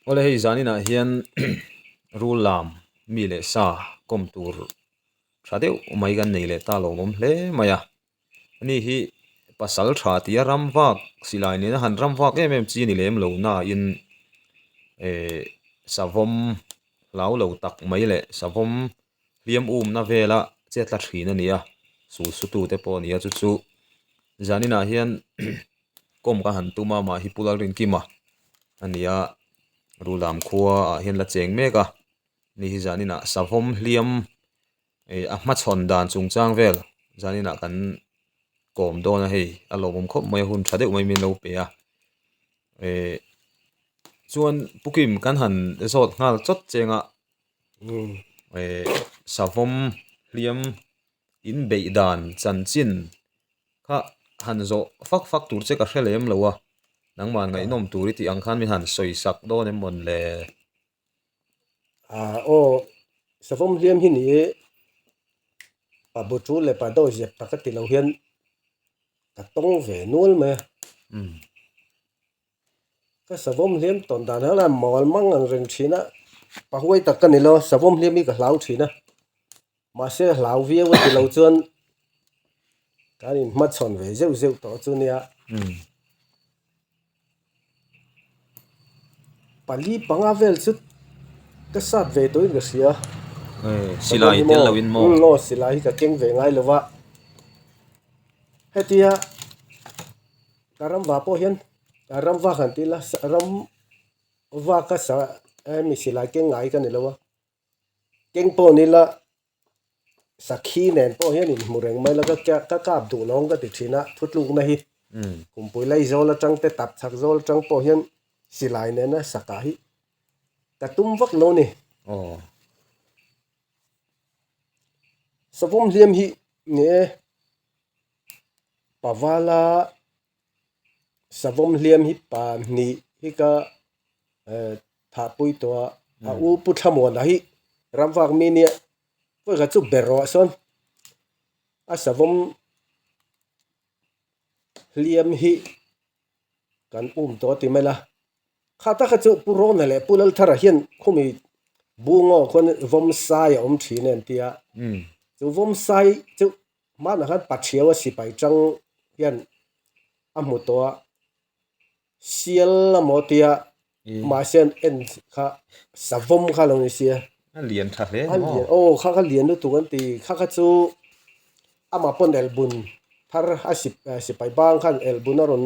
Awle hei zaninah hian rul lam mi leh sa kawm tur tha deuh mai kan nei leh ta lawmawm hle mai a. Ani hi pasal tha tia ram vak silai nena han ram vak em em chi a ni lem lo nain eh savawm hlau lo tak mai leh savawm hliam umna vela chet la thin a ni a, sul sutu te pawh a ni a chu chu zaninah hian kawm ka han tum a mah hi Pu Lalrinkima a ni a Rulam khua ah hian la cheng mek a ni hi zaninah savawm hliam ih a hmachhawn dan chungchang vel zaninah kan kawm dawn a hei a lawmawm khawp mai a hun tha deuh mai min lo pe a eh chuan Pu Kim kan han zawt nghal chawt cheng a eh savawm hliam in beih dan chanchin kha han zawh fak fak tur che ka hre lem lo a nangmah ngaihnawm tur i tih ang khan min han sawi sak dawn em mawn le. Ah aw savawm hliam hi ni e pa bu tul leh pa dawi zep tak a ti lo hian ka tawng ve nual mai a. Ka savawm hliam tawn dan hian a mawl mang ang reng thin a, pa huai tak ka ni lo, savawm hliam hi ka hlau thin a, mahse hlau viau a ti lo chuan kan inhmachhawn ve zeuh zeuh tawh chu nia. Pali panga vel chu ka sat ve tawhin ka hria. Silai tel loin maw? Aw silai hi ka keng ve ngai lo va, hetia Ka ram va pawh hian ka ram vak han ti ila ram vaka sa hemi silai keng ngai ka ni lo a, keng pawh ni ila sakhi nen pawh hian inhmu reng mai la ka ka kap duh lawng ka ti thin a thutlukna hi kumpui laizawl atang te tap chhak zawl atang pawh hian silai nena sakah hi ka tum vak lo a ni. Savawm hliam hi nge. Pavala savawm hliam hi pa hnih hi ka thahpui tawh a, a u Pu Thlamuana hi ramvak mi nia vawikhat chu ber rawh sawn a savawm hliam hi kan um tawh a ti mai la, kha taka chu Pu Rawna leh Pu Lalthara hian khumi Bungaw khuan vawmsai a awm thin em tia chu vawmsai chu Hmanah khan Pathiau a sipai tang hian a hmu tawh a, sial emaw tia mahse an en kha savawm kha a lo ni sia. A lian tha hle ni maw? Aw kha kha lian lutuk an ti, kha kha chu amah pawn elbun thar a sipai bang khan elbun a rawn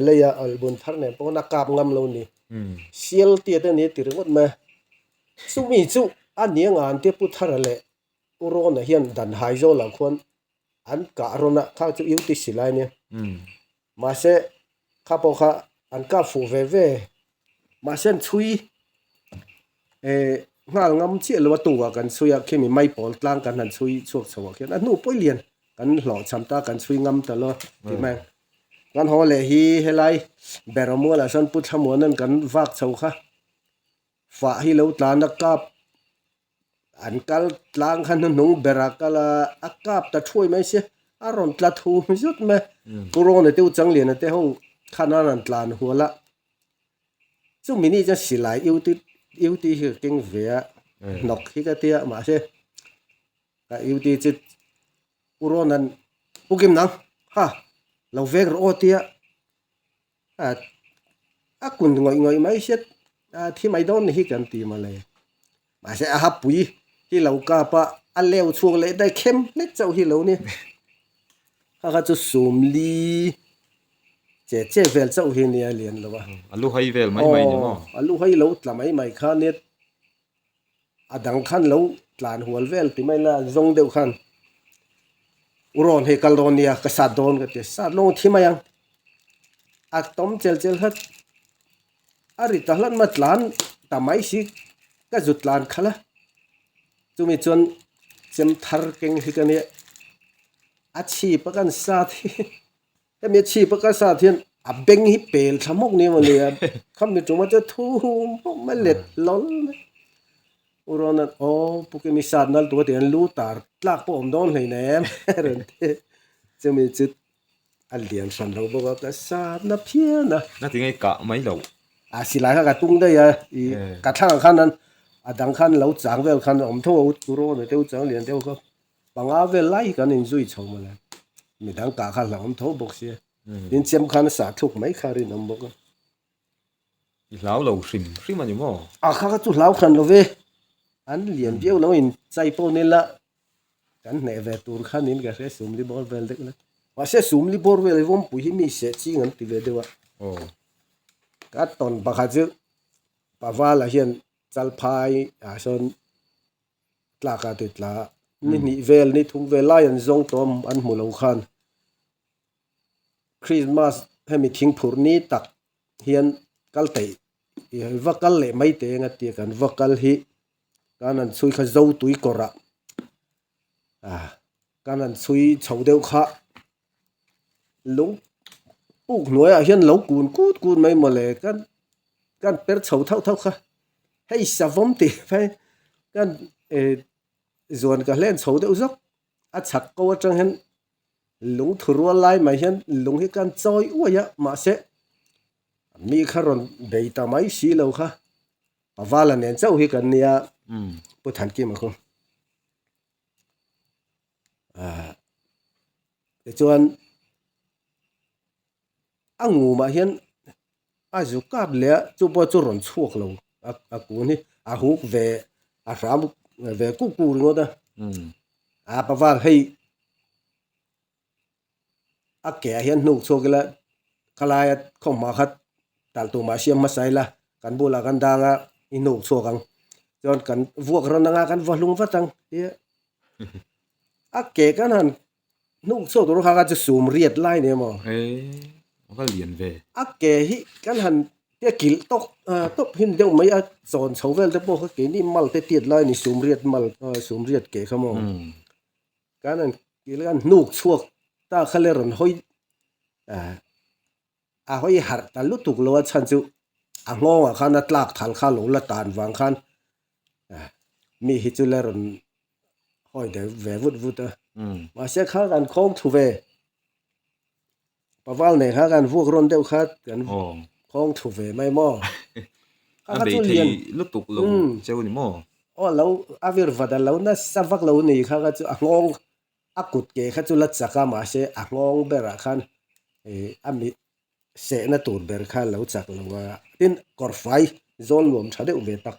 lei a, elbun thar nen pawh khan a kap ngam lo ni. Sial tia te a ni a ti ringawt mai a, chumi chu a nia ngan tia Pu Thara leh U Rawna hian dan hai zawk lah khuan an kah rawn a, kha chu UT silai nia. Mahse kha pawh kha an kap fuh ve ve. Mahse an chhui eh nghal ngam chiah lo a tukah kan chhui a, khimi maipawl tlang kan han chhui chhuak chho ah khian a hnu pawi lian kan hlawh cham ta kan chhui ngam ta lo tih mai ang. Kan haw leh hi helai Beramualah sawn Pu Thlamuana'n kan vak chho kha fah hi lo tlan a kap An kal tlang kha hnuhnung ber a kal a, a kap ta thuai mai sia, a rawn tla thum zut mai. Pu Rawna te u Changliana te ho khan a rawn tlan hual a, chumi ni chuan silai UT UT hi ka keng ve a, hnawk hi ka tia mahse ka UT chu Pu Rawna'n Pu Kim nang ha lo veng rawh aw tia a kun ngawih ngawih mai hriat a thi mai dawn ni hi kan ti mawle mahse a hapui hi lo kap a a leu chhuak leh daih khem hlek chauh hi lo ni kha kha chu sumli che che vel chauh hi nia lian lo a a lu hai vel mai mai ni maw a lu hai lo tla mai mai kha nia A dang khan lo tlan hual vel ti mai la zawng deuh khan u rawn hei kal dawn nia ka sat dawn ka ti a sat lawng thi mai ang a tawm chel chel hlat a ri ta hlat mai tlan ta mai si ka zut tlan khalh a chumi chuan chem thar keng hi ka nia a chhip a kan sat hi. Hemi a chhip a ka sat hian a beng hi pel tha hmawk ni emaw ni a, khami tum a chu thum hmawk mai let lawl mai. U Rawna aw Pu Kimi sat nal tu a ti an lu tar tlak pawh awm dawn hlei nem rawn ti chumi chu a lian hran lo bawk a ka sat na phian a. Na ti ngei kah mai lo. A silai kha ka tung daih a, i ka thlangah khan an a dang khan lo chang vel khan a awm tho a, u turawn te u chang lian deuh kha panga vel lai hi kan inzui chho mawle. Midang kah kha hlauhawm tho bawk sia. Tin chem khan a sah thluk mai kha a rinawm bawk a. I hlau lo hrim hrim a ni maw? A kha kha chu hlau hran lo ve. An lian viau lo in chai pawh ni la kan hneh ve tur khan in ka hria sumli bawr vel deuh la. Mahse sumli bawr vel hi vawmpui hi mi seh ching an ti ve deuh a. Aw. Ka tawn pakhat chu Pavala hian Chalphai ah sawn tlak a ti tla a. Ni hnih vel ni thum vel lai an zawng tawm an hmu lo khan. Christmas hemi thingphurh ni tak hian kal theih ih va kal leh mai teh eng a tia kan va kal hi kan han chhui kha zo tui kawrh ah ah kan han chhui chho deuh kha lung puk hnuaiah hian lo kun kut kut mai mawle kan kan per chho thauh thauh kha hei savawm tih phei kan eh zuan ka hlen chho deuh zawk a chhak ko atang hian lung thu rual lai mai hian lung hi kan chawi uai a mahse mi kha rawn bei ta mai si lo kha pavala nen chauh hi kan nia pu Thankima khu ah tichuan a ngumah hian a zu kap leh a chu pawh chu rawn chhuak lo a a kun hi a huk ve a hram ve kuk kuk ringawt a a paval hei a ke ah hian hnuk chhuak ila khalaia khawmhma khat talh tumah siam hmasa ila kan bulah kan dang a i hnuk chhuak ang chuan kan vuak ran anga kan va hlung vat ang tia a ke kan han Hnuk chhuak tur kha kha chu sum riat lai ni emaw. He a va lian ve. A ke hi kan han tia kilh tawk tawp hin deuh mai a chawn chho vel te pawh kha keini mal te tiat lai ni sum riat mal sum riat ke kha maw. Kan han kilh a hnuk chhuak ta kha le rawn hawi a hawi harh ta lutuk lo a chhan chu a nghawngah khan a tlak thal kha lo la tan vang khan mi hi chu la rawn hawi deuh ve vut vut a mahse kha kan khawng thu ve paval nei kha kan vuak rawn deuh kha kan khawng thu ve mai maw a bei thei lutuk lo cheu ni maw aw lo a vir vat a lo nasa vak lo ni kha kha chu a nghawng A kut ke kha chu la chak a mahse a nghawng berah khan ih a mi sehna tur ber kha lo chak lo a tin kawr fai zawl nuam tha deuh ve tak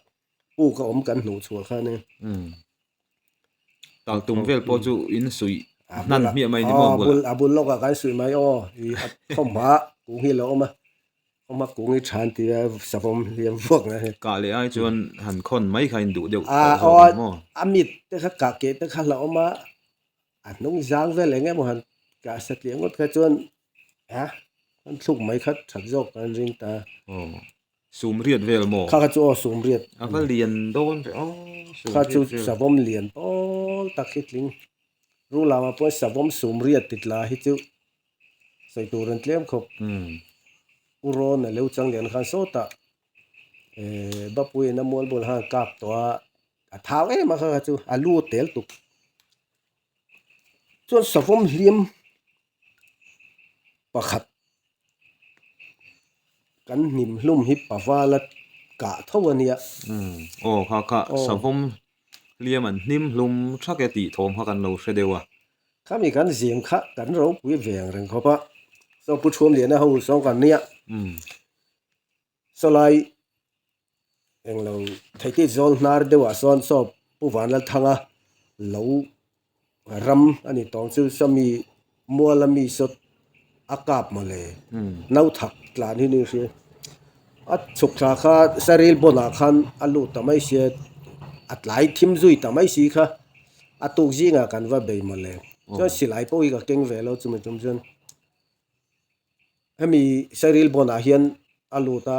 puk a awm kan hnuh chhuah khan e. Umm tal tum vel pawh chu in suih hnan hmiah mai ni maw bul a bul lawkah kan suih mai aw ih a khawmhma kung hi a lo awm a. Awma kung i than tia savawm hliam vuak na hi. Kah leh ai chuan han khawn mai kha in duh deuh tawh zawk ang maw? A mit te kha kah keh te kha hlauhawm a, a hnung zang vel eng emaw han kah satliah ngawt kha chuan a han thluk mai kha that zawk kan ring ta. Aw sum riat vel maw? Kha kha chu aw sum riat. A va lian dawn ve aw sum riat vel. Kha chu savawm lian pawl tak hi tling. Rulama pawh savawm sum riat ti tla hi chu Sawi tur an tlem khawp. U Rawn a lo chang lian khan sawtah eh Bapuiin a mual bul khan a kap tawh a, a thau em a kha kha chu a lu tel tuk. Chuan savawm hliam pakhat kan hnim hlum hi pavala kah tho a nia. Aw kha kha savawm hliam an hnim hlum thak e tih thawm kha kan lo hre deuh a. Khami kan zim kha kan ropui ve ang reng khawp a, saw Pu Thuamliana ho saw kan nia, saw lai englo theihtir zawl hnar deuhah sawn saw Pu Vanlalthanga lo ram a ni tawng chu saw mi muala mi saw a kap mawle no thak tlan hi ni hria a chhuk thla kha saril bawnah khan a lut ta mai sia a tlai thim zui ta mai si kha. A tuk zingah kan va bei mawle. Chuan silai pawh hi ka keng ve lo chumi tum chuan hemi Sairil bawnah hian a lut a,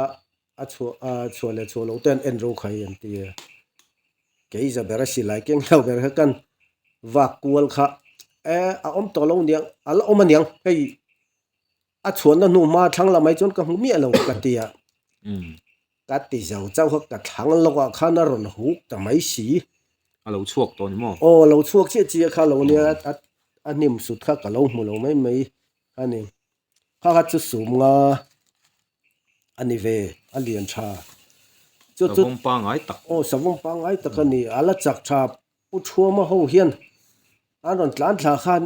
a chhuah a chhuah leh chhuah loh te an en ro khai an ti a. Kei za bera silai keng lo ber kha kan vak kual kha e a awm tawh lo niang a la awm aniang hei a chhuahna hnu hma thlang lamah hi chuan ka hmu miah lo ka ti a. Ka ti zo chauh kha ka thlang lawkah khan a rawn huk ta mai si. A lo chhuak tawh ni maw? Aw, lo chhuak chiah chiah kha lo nia, a hnim sut kha ka lo hmu lo mai mai a ni. Kha kha chu sum nga. A ni ve, a lian tha. Chu chu. Savawm pangngai tak. Aw, savawm pangngai tak a ni. A la chak tha Pu Thuama ho hian an rawn tlan thla khan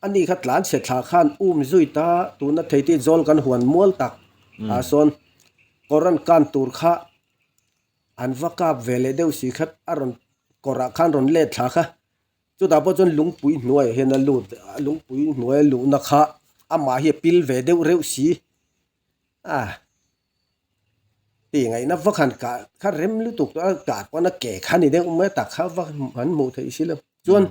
a ni kha tlan chhe thla khan um zui ta tuna thei te zawl kan huan mual tak ah sawn kawr an kan tur kha an va kap ve leh deuh si kha a rawn kawrah khan rawn let thla kha chutah pawh chuan lungpui hnuaiah hian a lut a lungpui hnuaia luhna kha amah hi a pil ve deuh reuh si a. Tih ngaihna vak han kah kha rem lutuk tawh a kah pawn a ke kha ni deuh mai a tak kha vak han hmuh theih si lo chuan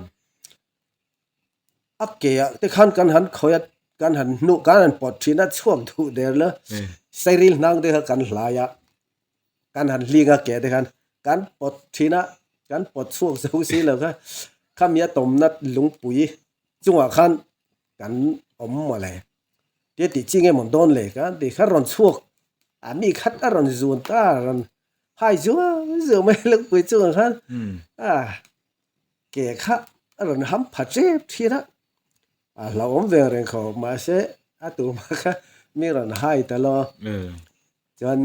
a ke ah te khan kan han khawi a kan han hnuh kan han pawt thin a chhuak duh der la sairil hnang te kha kan hlai a kan han hling a ke te khan kan pawt thin a kan pawt chhuak zo si lo kha khami a tawmna lungpui chungah khan kan awm mawle. Tia tih chi nge mawn dawn le ka ti kha rawn chhuak a mi khat a rawn zun ta a rawn hai zuau zuau mai lungpui chungah khan a ke kha a rawn ham pha tep thin a a hlauhawm ve reng khawp mahse a tumah kha mi rawn hai ta lo chuan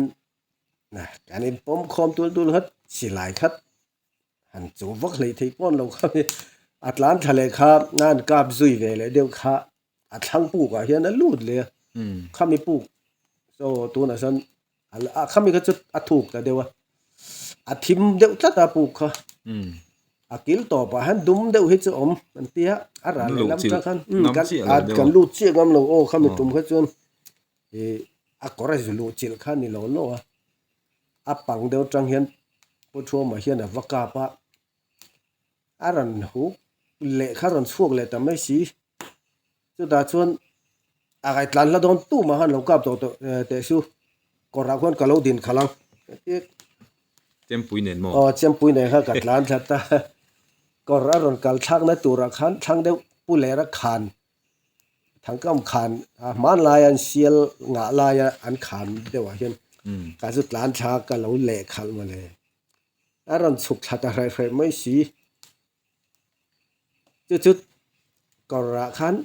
kan inpawm khawm tul tul khat silai khat Han chu vak hlei thei pawn lo kha mi a tlan tha leh kha a han kap zui ve leh deuh kha a thlang puk ah hian a lut leh a khami puk saw tunah sawn a khami kha chu a thuk ta deuh a a thim deuh tlat a puk kha a kil tawp ah hian dum deuh hi chu awm an tia a ral leh lam tang khan kan lut chiah ngam lo aw khami tum kha chuan ih a kawr a zu luh chilh kha a ni lo lo a. A pang deuh atang hian Pu Thuama hian a va kap a, a rawn huk leh kha rawn chhuak leh ta mai si. Chutah chuan a ngaitlan hla dawn tumah khan lo kap tawh tawh teh su, kawrah khuan ka lo din khalh ang. Chempui nen maw? Aw chempui nen khan ka tlan thlat a, kawr a rawn kal thlakna turah khan thlang deuh Pu Lera khan Thangkam khan a hmanlaia an sial ngah laia an khan deuhah hian ka chu tlan thla ka lo leh khalh mawle. A rawn chhuk thla ta hraih hraih mai si. Chu chu kawrah khan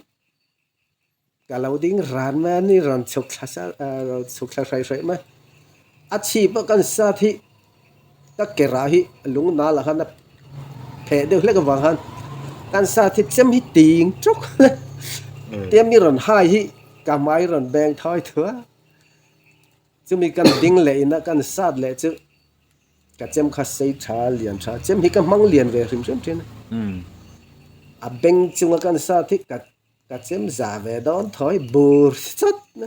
ka lo ding ran mai a ni rawn chhuk thla sa rawn chhuk thla hraih hraih mai. A chhip a kan sat hi ka ke rah hi lung nal ah khan a pheh deuh hlek avang khan kan sat hi chem hi ting tawk tia mi rawn hai hi ka hmai rawn beng thawi thu a chumi kan ding leh in a kan sat leh chu ka chem kha sei tha lian tha chem hi ka hmang lian ve hrim hrim thin a beng chunga kan sat hi ka Ka chem za ve dawn thawi bur chawt na.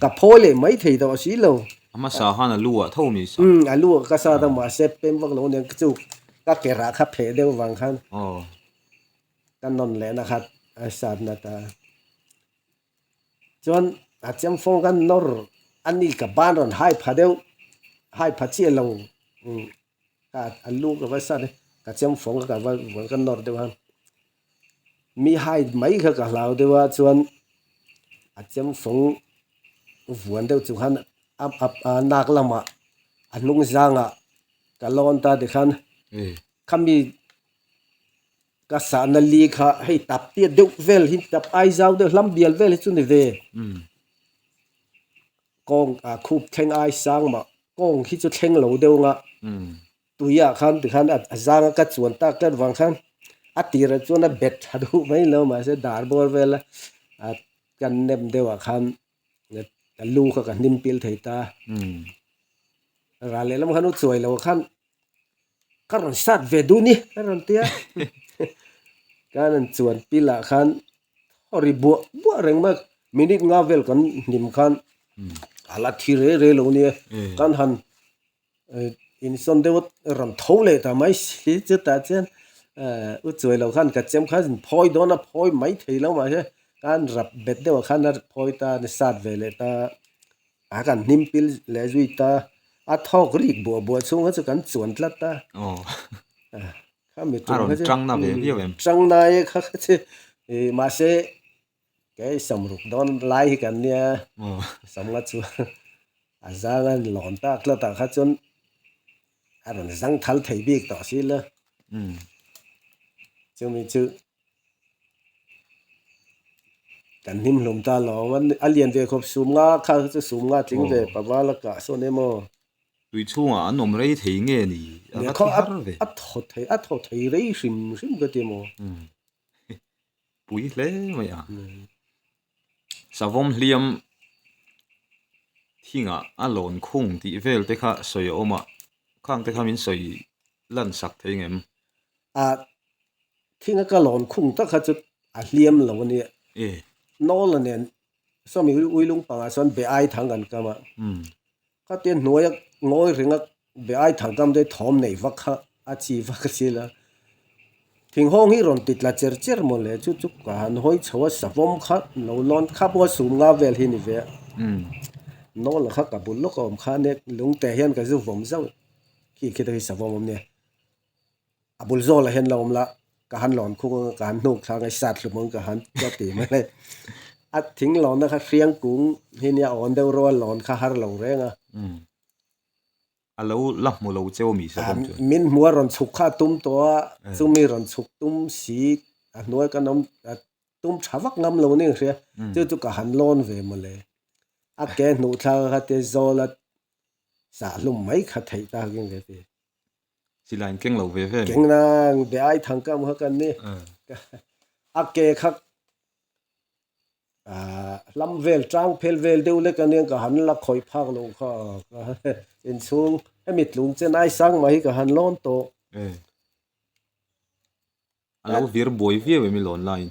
Ka phawi leh mai thei tawh si lo. A hmasa khan a lu ah tho mi sa. Umm a lu ah ka sa ta mahse pem vak lo nen chu ka ke rah kha pheh deuh vang khan ka nawn leh na kha a sat na ta. Chuan a chem fawng khan nawr a ni ka ban rawn hai pha deuh hai pha chiah lo umm ka a lu ka va sat e ka chem fawng kha ka va ka nawr deuh a. Mi hai mai kha ka hlau deuh a chuan a chem fawng vuan deuh chung khan a a nak lamah a hnung zangah ka lawn ta tikhan khami ka sahna li kha hei tap tiat deuh vel hi tap ai zau deuh hlam bial vel hi chu ni ve kawng a khup thleng ai sang mah kawng hi chu thleng lo deuh anga. Tuiah khan tikhan a zang a ka chuan tak tlat vang khan a tirah chuan a bet tha duh mai lo mahse dar bawr vela a kan nem deuhah khan ka lu kha ka hnim pil thei ta. Ral lehlam khan u chuai lo khan ka rawn sat ve duh ni a rawn ti a ka rawn chuan pilah khan a ri buah buah reng mai minute nga vel kan hnim khan a la thi rei rei lo nia kan han Insawn deuh a rawn tho leh ta mai si chutah chuan u chuai loh khan ka chem khan phawi dawn a phawi mai thei lo mahse khan rap bet deuh ah khan a phawi ta a sat ve leh ta a kan hnim pil leh zui ta a thawk rik buah buah chhung kha chu kan chuan tlat ta khami tum kha chu tang nai kha kha chu mahse Kei samruk dawn lai hi kan nia, samnga chu a zang a lawn tak tlat ah kha chuan a rawn zang thal thei bik tawh si la. Chumi chu Kan hnim hlum ta lo a lian ve khawp sum nga kha chu sum nga tling ve paval a kah sawn em aw. Tui chhungah an awm rei thei nge ni a va thi har ve. A thaw thei a thaw thei rei hrim hrim ka ti maw. Pui hle mai a. Savawm hliam thingah a lawn khung tih vel te kha sawi a awm a, khang te kha min sawi lan sak thei ngem? A thinga ka lawn khung tak kha chu a hliam lo a nia. Nawla nen sawmi ui lung pangah chuan be ai thang kan kam a. Khatia hnuaia ngawi ringa be ai thang kam te thawm nei vak kha a chi vak a si la. Thinghawng hi rawn ti tla cher cher maw le chu chu ka han hawi chho a savawm kha lo lawn kha pawh a sum nga vel hi ni ve a. Nawla kha ka bul lawk a awm kha nia lungte hian ka zu vawm zauh khi khi te hi savawm awm nia. A bul zawlah hian la awm la, ka han lawn khung anga ka han hnuk thla anga i sat hlum ang ka han ka ti mai le. A thing lawnna kha hriang kung hi nia awn deuh rual lawn kha har lo reng a. A lo la hmu lo cheu mi sa bawk chuan. Min hmu a rawn chhuk kha a tum tawh a, chumi rawn chhuk tum si a hnuai kan awm tum tha vak ngam lo ning hria, chu chu ka han lawn ve mawle. A ke hnuh thla kha te zawl a sah hlum mai kha theih ta kin ka ti. Silai in keng lo ve ve. Keng nang be ai thang kam kha kan ni. A ke kha hlam vel tang phel vel deuh lek ania ka han la khawih phak lo kha inchhung hemi tlung chen ai sang mai hi ka han lawn tawh. A lo vir buai viau em i lawn laiin?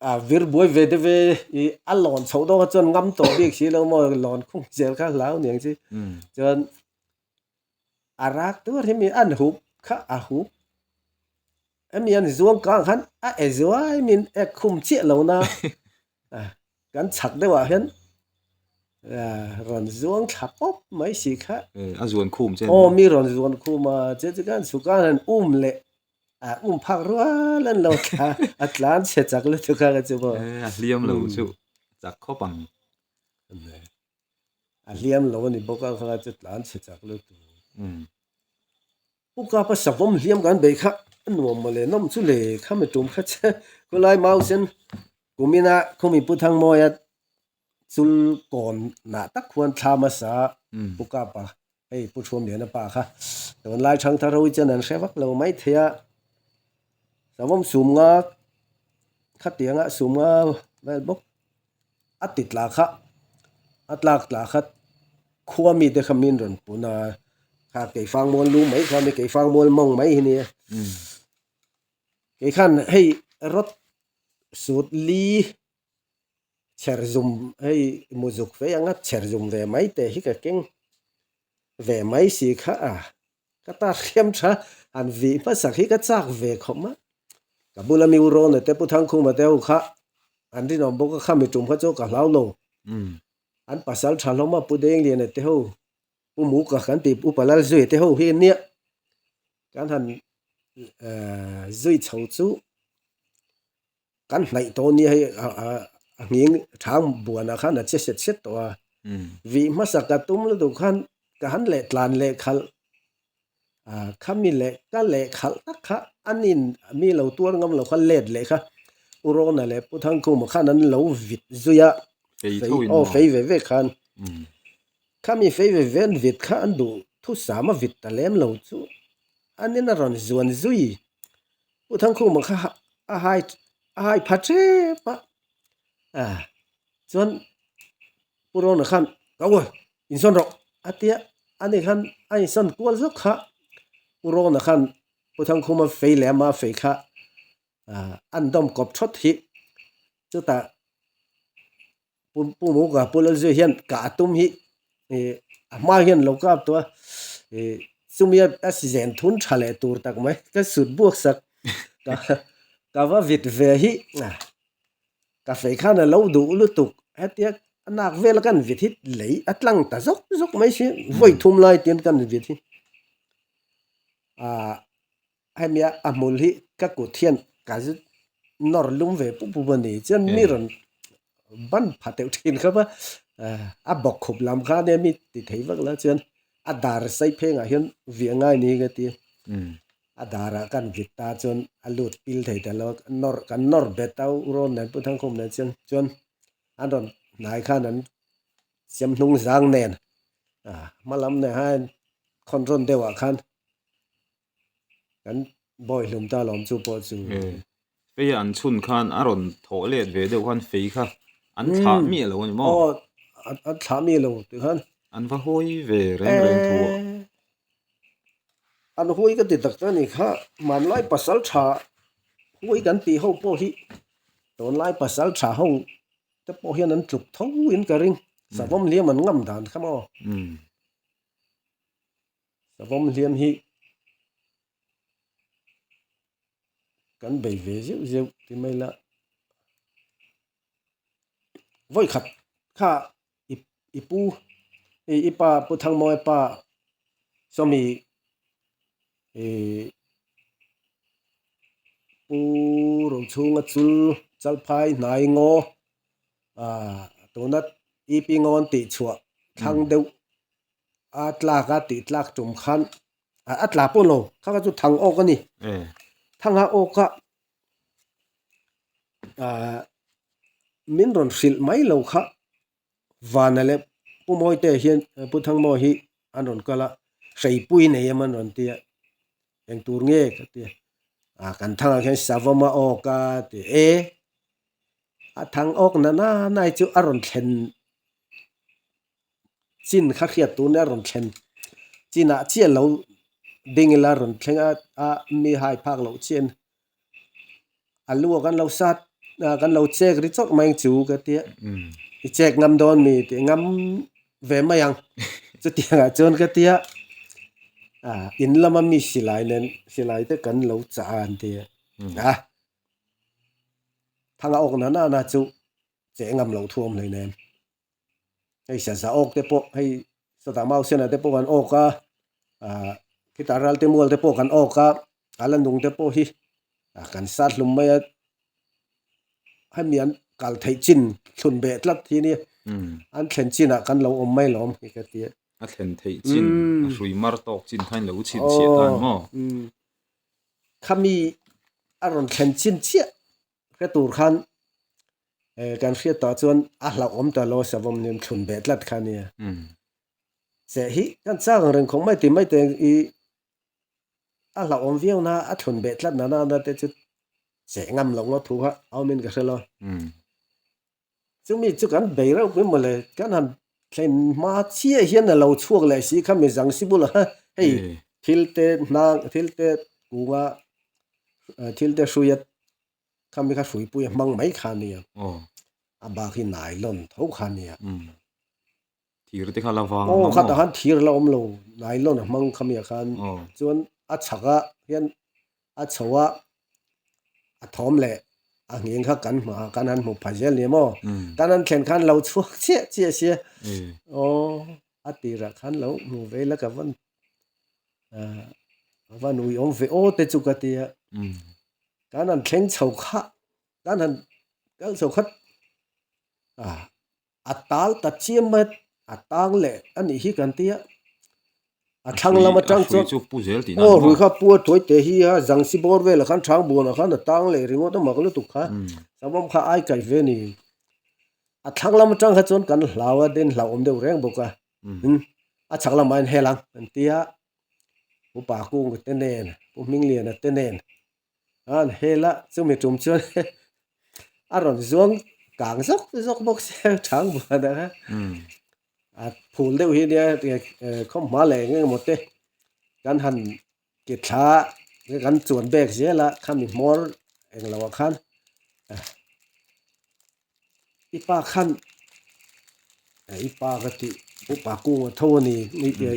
A vir buai ve deuh e, i a lawn chhoh dawk a chuan ngam tawh bik si lo maw lawn khung zel kha hlau niang chi. Chuan a rak tur hi mi an hup kha a hup hemi an zuang kang khan a e zuai min ek khum chiah lo na kan chhak deuh ah hian rawn zuang thla pawp mai si kha a zuan khum che aw mi rawn zuan khum a che chu khan chhuk a han um leh a um phak rual an lo thla a tlan chhe chak lutuk a chu maw a hliam lo chu chak khawp ang. A hliam lo a ni bawk a, kha chu tlan chhe chak lutuk. Pu Kapa savawm hliam kan bei kha a nuam mawle nawm chu le kha mi tum kha che khulai mau sen kumina khumi Pu Thangmawia chul kawn nah tak khuan thla hmasa Pu Kapa hei Pu Thuamliana pa kha tunlai thangthar ho hi chuan an hre vak lo mai thei a, savawm sum nga khatianga sum nga vel bawk. A ti tla kha a tlak tla kha khua mite kha min rawn pun a kha keifang mual lu mai kha ni keifang mual mawng mai hi nia kei khan hei rawt sut li chher zum hei muzuk ve anga chher zum ve mai te hi ka keng ve mai si kha a ka ta hriam tha han vih hmasak hi ka chak ve khawp a ka bula mi u Rawna te Pu Thangkhuma te ho kha an rinawm bawk a khami tum kha chu ka hlau lo an pasal tha hlawm a Pu Dengliana te ho Pu Muka kan tih Upa Lalzuia te ho hi ania kan han zui chho chu Kan hnaih tawh nia hei a nghing thang buanah khan a che set set tawh a, vih hmasa ka tum lutuk khan ka han leh tlan leh khalh a khami leh ka leh khalh tak kha an in mi lo tuar ngam lo kha let leh kha U Rawna leh Pu Thangkhuma khan an lo vit zui a, aw fei ve ve khan khami fei ve ve an vit kha an duh thusam a vit ta lem lo chu an in a rawn zuan zui. Pu Thangkhuma kha a hai a hai pha tep a, a chuan Pu Rawna khan ka u insawn rawh a tia ani khan a insawn kual zawk kha Pu Rawna khan Pu Thangkhuma fei leh ama fei kha an dawm kawp thawt hi chutah Pu Pu Muka Pu Lalzui hian kah a tum hi ih a hma hian lo kap tawh a ih chumi a si zen thun tha leh tur tak mai ka sut buak sak ka ka va vit ve hi ka fei khan a lo duh lutuk hetia a nak vel a kan vit hi lei a tlang ta zawk zawk mai si vawi thum lai te hian kan vit hi ah Hemi a hmul hi ka kut hian ka nawr lum ve pup pup a ni. Chuan mi rawn ban pha teuh thin khawp a, a bawk khup lam kha ania mi ti thei vak lo chuan a dar sai phengah hian viah ngai ni ka ti. A darah kan vit ta chuan a lut pil thei ta lo a, nawr kan nawr bet a u rawn nen Pu Thangkhum nen chuan chuan an rawn hnai khan an siam hnung zang nen ah hma lam nen khan khawn rawn deuh ah khan kan bawi hlum ta lawm chu pawh chu. Fei an chhun khan a rawn thawh let ve deuh khan fei kha an thlah miah lo a ni maw? Aw an thlah miah lo tih khan. An va hawi ve reng reng thu ah. An hui ka ti tak tak a ni kha hmanlai pasal tha hui kan tih ho pawh hi tunlai pasal tha ho te pawh hian an tluk tho in ka ring savawm hliam an ngam dan kha maw savawm hliam hi kan bei ve zeuh zeuh ti mai la vawi khat kha i pu i pa pu Thangmawia pa sawmi ih pu Rochhunga chul Chalphai hnai ngaw ah tuna E P ngaw an tih chhuah thlang deuh a tlak a tih tlak tum khan a tla pawh lo kha kha chu thang awk a ni thanga awk a ah min rawn hrilh mai lo kha Vana leh Pu Mawite hian Pu Thangmawi hi an rawn kal a hreipui nei em an rawn ti a eng tur nge ka ti a ah kan thangah khian savawm a awk a ti e a thang awk na na nai chu a rawn thlen chin kha hriat tur nia a rawn thlen chinah chiah lo ding ila a rawn thleng a a mi hai phak loh chian a lu ah kan lo sat ah kan lo chek ri chawt mai ang chu ka tia i chek ngam dawn mi tih ngam ve mai ang chutiang ah chuan ka tia ah in lama mi silai nen silai te kan lo chah a an tia a thanga awk na na chu che ngam loh thu a awm hleinem. Hei saza awk te pawh hei sawtah mau sena te pawh kan awk a ah khitah ral te mual te pawh kan awk a a la nung te pawh hi ah kan sat hlum mai a hemi an kal theih chin thlun beh tlat hi nia an thlen chinah kan lo awm mai lawm hi ka ti a. A thlen theih chin a hrui mar tawk chin kha in lo chhinchhiah tan maw? Khami a rawn thlen chin chiah Hre tur khan kan hriat tah chuan a hlauhawm ta lo savawm nen thlun beh tlat kha nia. Che hi kan chak ang reng khawng mai ti mai te i a hlauhawm viau na a thlun beh tlat na na te chu che ngam lo ngawt thu kha a awmin ka hre lo. Chumi chu kan bei reuh pui mawle kan han thlen hma chiah hian a lo chhuak leh si kha mi zang si bulah hei thil te hnang thil te kunga thil te hruia khami kha hruipui a hmang mai kha ania a bak hi nylon tho kha ania thir te kha la vang aw khatah khan thir la awm lo nylon a hmang khami ah khan chuan a chhak ah hian a chho a a thawm leh a ngheng kha kan hmu a kan han hmu pha zel ni maw kan han thlen khan lo chhuak chiah chiah sia aw a tirah khan lo hmu ve ila ka van ah a van ui awm ve aw te chu ka ti a kan han thleng chho kha kan han kal chho khat ah. A tal ta chiam mai a tang leh a nih hi kan tia a thlang lam atang chuan aw hrui kha pu a tuai teh hi a zang si bawr velah khan thang buanah khan a tang leh ringawt a mak lutuk kha savawm kha ai kaih ve a ni a thlang lam atang kha chuan kan hlau a den hlauhawm deuh reng bawk a a chhak lamah hian hel ang an tia upa kung te nen pu Hmingliana te nen an hel a chumi tum chuan a rawn zuang kang zawk zawk bawk sia chang buan a a phul deuh hi nia khawm hma leh eng emaw te kan han ti thla a kan chuan bek zel a khami hmawr eng lo ah khan i pa khan i pa ka tih upa kung a tho a ni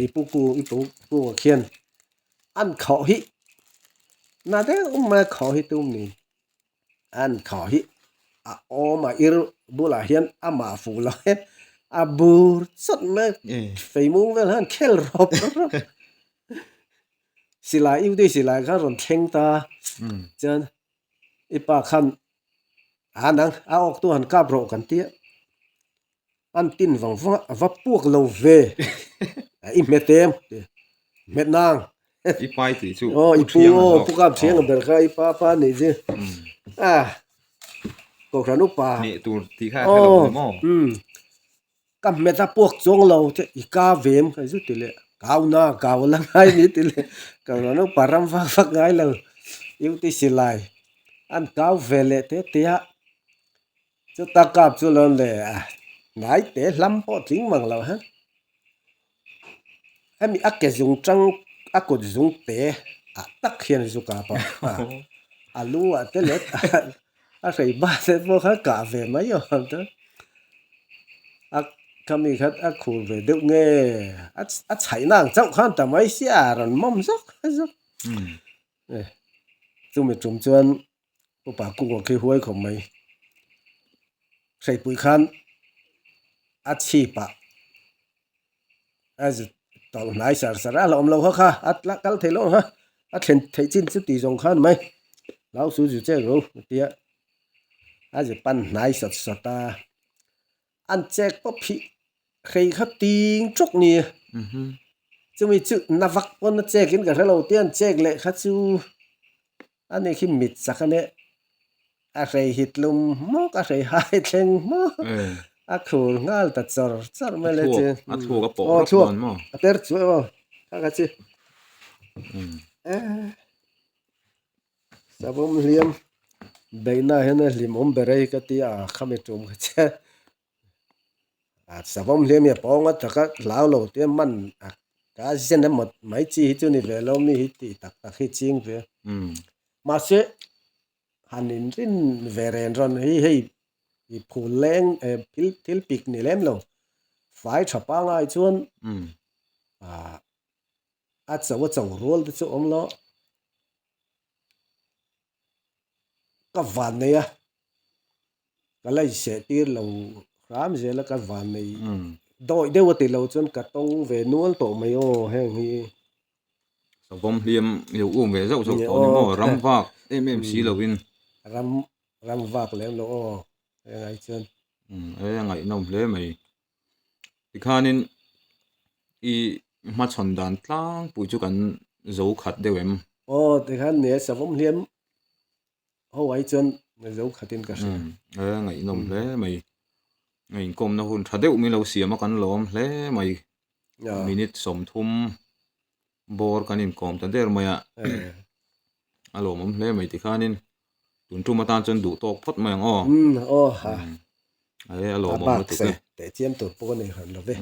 i pu kung i pu kung ah khian an khawh hi na deuh mai a khawh hi tum ni an khawh hi a awm a ir bulah hian amah fuh lo hian a bur chawt mai fei mung vel hian khel rawp rawp silai u te silai kha rawn thleng ta chuan i pa khan a nang a awk tu han kap rawh kan tia an tin vang vang a va puak lo ve i hmet em hmet nang. I pai tih chu Aw i pu aw pu kap thiang ber kha i pa pa nih chu a kohhran upa nih tur tih kha a hre lo ni maw umm ka hmet a puak chuang lo che i ka vem ka zu ti leh kau na kau la ngai ni ti leh kohhran upa ram vak vak ngai lo UT silai an kau ve leh te te a chuta kap chu lo le a hnai te hlam pawh tling mang lo ha. Hemi a ke zung tang a kut zung te ah tak hian zu kap a, a lu ah te leh a hrei ba te pawh kha kah ve mai awm ta a khami kha a khur ve deuh nge a chhaih na ang chauh khan ta mai sia a rawn mawm zawk zawk chumi tum chuan upa kungah khi huai khawp mai hreipui khan a chhip ah a zut tawlh hnai sar sar a a hlauhawm lo kha kha a tla kal thei lo ang ha a thlen theih chin chu tih zawng khan mai hlau su zu che ro a tia a zu pan hnai sawt sawt a an chek pawp hi hrei kha ting tawk ni chumi chu na vak pawn a chek in ka hre lo tia an chek leh kha chu. A ni khi mit chak a nia, a hrei hit lum hmawk, a hrei hai thleng hmawk, a khur nghal ta chawr chawr mai le chi. A thluak a pawh rawp dawn maw? A per chu aw, kha kha chi. Savawm hliam beihna hian a hlimawm ber a hi ka ti a, khami tum kha che. Savawm hliam hi a pawng a taka hlau lo te man a ka zen emaw mai chi hi chu ni ve lo mi hi tih tak tak hi ching ve mahse han in rin ve ren rawn hi hei i phul leng eh thil thil pik ni lem lo fai tha pangai chuan ah a cho a cho rual te chu awm lo. Ka van nei a, ka la inseh tir lo hram zel a ka van nei dawih deuh a ti lo chuan ka tawng ve nual tawh mai aw heng hi. Savawm hliam lo um ve zauh zauh tawh a ni maw ram vak em em si lo in. Ram ram vak lem lo aw heng ai chuan. E a ngaihnawm hle mai. Tikhanin i hmachhawn dan tlangpui chu kan zo khat deuh em? Aw tikhan nia savawm hliam ho ai chuan zo khatin ka hria. E ngaihnawm hle mai. A inkawmna hun tha deuh min lo siam a kan lawm hle mai. Minute 30 bawr kan inkawm ta der mai a. A lawmawm hle mai tikhanin tun tum atan chuan duh tawk phawt mai ang aw. Aw ha. E a lawmawm lutuk e. Teh chiam tur pawh a nei hran lo ve.